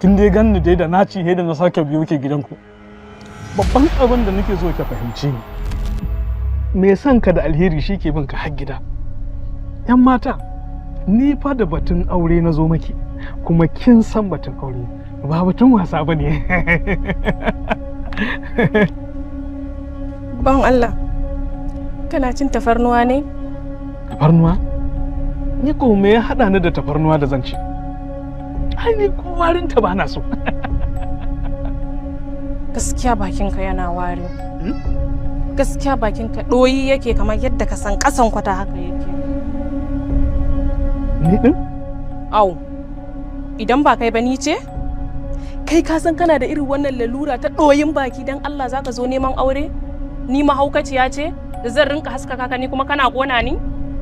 Kin dai ganni dai da naci he da na sake biyo ke gidanku. Babban abin da nake so ki fahimci ni, me son ka da alheri shi ke bin ka har gida. Yan mata, ni fa da batun aure na zo maki, kuma kin san batun aure ba batun wasa ba ne. Ban Allah, kana cin tafarnuwa ne? Tafarnuwa? Ni ko me ya haɗa ni da tafarnuwa da zan ci? Ai ni ko warinta ba na so. Gaskiya bakinka yana wari. Gaskiya bakinka ɗoyi yake kamar yadda ka san ƙasan kwata haka yake. Ni ɗin? Au, idan ba kai ba ni ce? Kai ka san kana da irin wannan lalura ta ɗoyin baki, don Allah za ka zo neman aure? Ni mahaukaciya ce da zan rinka haskaka ka, ni kuma kana ƙona ni?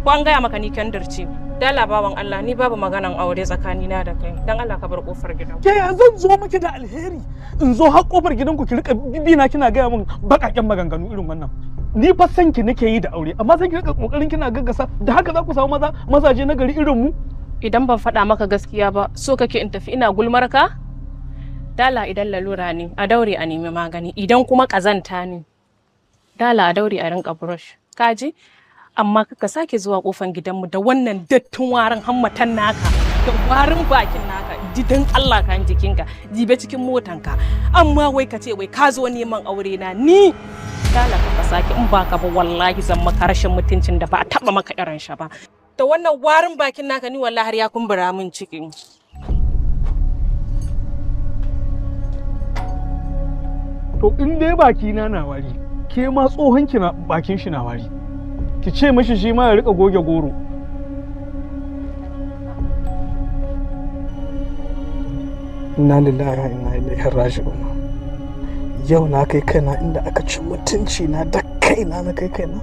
Ko an gaya maka ni kendir ce? Dala bawan Allah, ni babu maganan aure tsakanina da kai. Dan Allah ka bar kofar gidan. Ke ya zan zo miki da alheri? In zo har kofar gidanku ki rika bibina kina gaya min baƙaƙen maganganu irin wannan. Ni fa san ki nake yi da aure, amma sai ki rika kokarin kina gaggasa, da haka za ku samu maza mazaje na gari irin mu? Idan ban faɗa maka gaskiya ba, so kake in tafi ina gulmar ka? Dala idan lalura ne, a daure a nemi magani. Idan kuma ƙazanta ne, dala a daure a rinka brush. Kaji? Amma kaka sake zuwa kofan gidanmu da wannan dattin warin hammatan naka da warin bakin naka, jidan Allah kan jikinka, jibe cikin motanka. Amma wai ka ce wai ka zo neman aure na, ni dala ka sake, in baka ba wallahi zan maka rashin mutuncin da ba a taba maka irin shi ba. Da wannan warin bakin naka ni wallahi har ya kumbura min ciki. To in dai baki na na wari, ke ma tsohon ki na bakin shi na wari. Ki ce mashi shi ma ya rika goge goro. Inna lillahi wa inna ilaihi raji'un. Yau na kai kaina inda aka ci mutunci na da kaina na kai kaina.